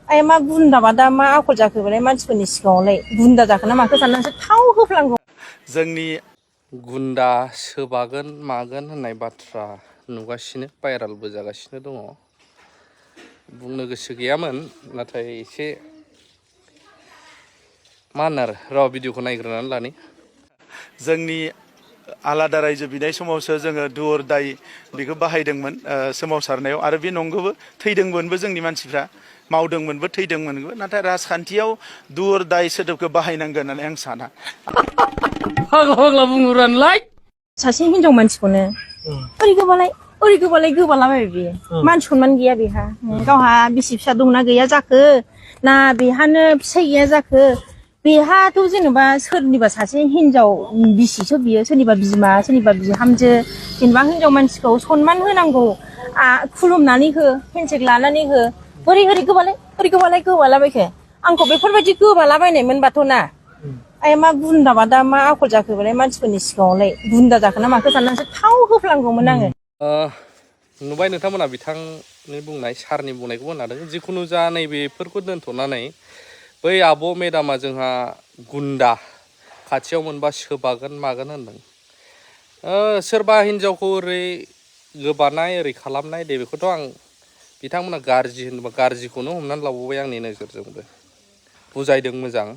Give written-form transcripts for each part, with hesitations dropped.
आइ मा गुन्दा मा दा मा आखल जाखो बेलाय मानसिफोरनि सिगाङावलाय गुन्दा जाखो ना माखो साननानैसो थाव होफ्लांगौ। जोंनि गुन्दा सोबागोन मागोन होननाय बाथ्रा नुगासिनो भाइरालबो जागासिनो दङ। बुंनो गोसो गैयामोन नाथाय एसे मा होनो आरो भिडिअखौ नायग्रोनानै लानि। जोंनि आलादा रायजो बिनाय समावसो जोङो दुवर दाय बेखौ बाहायदोंमोन सोमावसारनायाव आरो बे नंगौबो थैदोंमोनबो जोंनि मानसिफ्रा मावदोंमोनबो थैदोंमोनबो नाथाय राजखान्थियाव दुवर दाय सोदोबखौ बाहायनांगोन होननानै आं साना। फाग्ला फाग्ला बुंहरानोलाय सासे हिनजाव मानसिखौनो ओरै गोबालाबाय बियो मान सनमान गैया बेहा गावहा बिसि फिसा दंना गैया जाखो ना बेहानो फिसाइ गैया जाखो बेहाथ' जेनेबा सोरनिबा सासे हिनजाव बिसिसो बियो सोरनिबा बिमा सोरनिबा बिहामजो जेनेबा हिनजाव मानसिखौ सनमान होनांगौ खुलुमनानै हो हेन्डसेक लानानै हो ओरै गोबालाबायखो आंखौ बेफोरबायदि गोबालाबायनाय मोनबाथ' ना आइ मा गुन्दा मा दा मा आखल जाखो बेलाय मानसिफोरनि सिगाङावलाय गुन्दा जाखो ना माखो साननानैसो थाव होफ्लांगौमोन आङो। नुबाय नोंथांमोना बिथांनि बुंनाय सारनि बुंनायखौबो होनादों जिखुनु जा नैबेफोरखौ दोनथ'नानै बै आब' मेदामा जोंहा गुन्दा खाथियाव मोनबा सोबागोन मागोन होनदों। सोरबा हिनजावखौ ओरै गोबानाय ओरै खालामनाय दे बेखौथ' आं बिथांमोना गाज्रि होनबा गाज्रिखौनो हमनानै लाबावबाय आंनि नोजोरजोंबो बुजायदों मोजां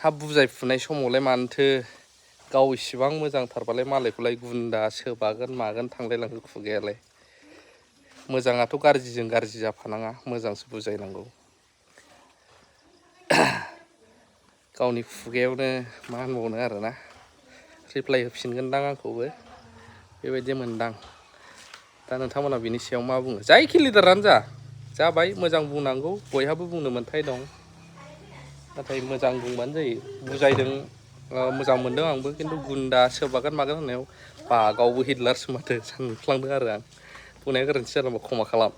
हा बुजायफुनाय समावलाय मानोथो गाव इसिबां मोजांथारबालाय मालायखौलाय गुन्दा सोबागोन मागोन थांलायलांगो खुगायालाय मोजाङाथ' गाज्रिजों गाज्रि जाफानाङा मोजांसो बुजायनांगौ। गावनि खुगायावनो मा होनबावनो आरोना रिप्लाय होफिनगोनदां आंखौबो बेबायदि मोनदां। दा नोंथांमोना बिनि सायाव मा बुङो जायखि लिडारानो जाबाय मोजां बुंनांगौ बयहाबो बुंनो मोन्थाय दं नाथाय मोजां बुंबानो जायो बुजायदों मोजां मोनदों आंबो खिन्थु गुन्दा सोबागोन मागोन होननायाव बा गावबो हिटलारसो माथो सानफ्लांदों आरो आं बुंनाया गोरोन्थि जादोंबा क्षमा खालाम।